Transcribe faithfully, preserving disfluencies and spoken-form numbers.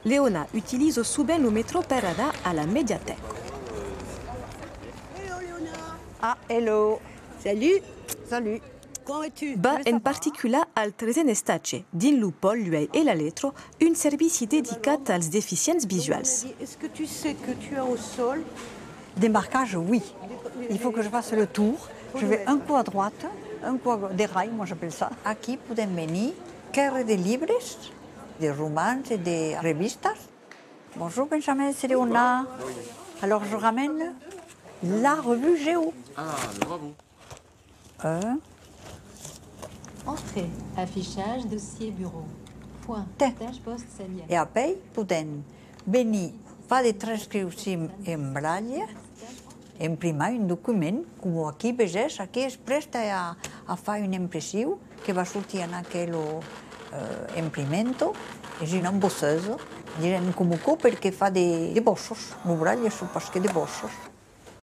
Leona utiliza sovent lo metrò per anar a la mediatèca. Ah, hello. Salut. Salut. Va en particular al tresen estache, dins lo Pòl, l'Uèlh e la Letra, un servici dedicat als deficients visuals. Est-ce que tu sais que tu as au sol des marquages ? Oui. Il faut que je fasse le tour. Je vais un coup à droite, un coup à gauche, des rails, moi j'appelle ça. Aquí podem venir quèrre de libres, de romans e de revistas. Bonjour Benjamin, c'est Léona. Alors je ramène la revue Géo. Ah, mais bravo. Euh, Entrée, affichage, dossier, bureau. Point. Tè. Dashboard, Sanya. E apèi podèm venir far de transcripcion en braille, imprimar un document, coma aquí vesètz, aquí es prèst a, a far una impression que va sortir en aquel, euh, imprimento. Es una embosseuse, direm coma aquò, perque fa de, de bòssos. Lo braille son pas que de bòssos.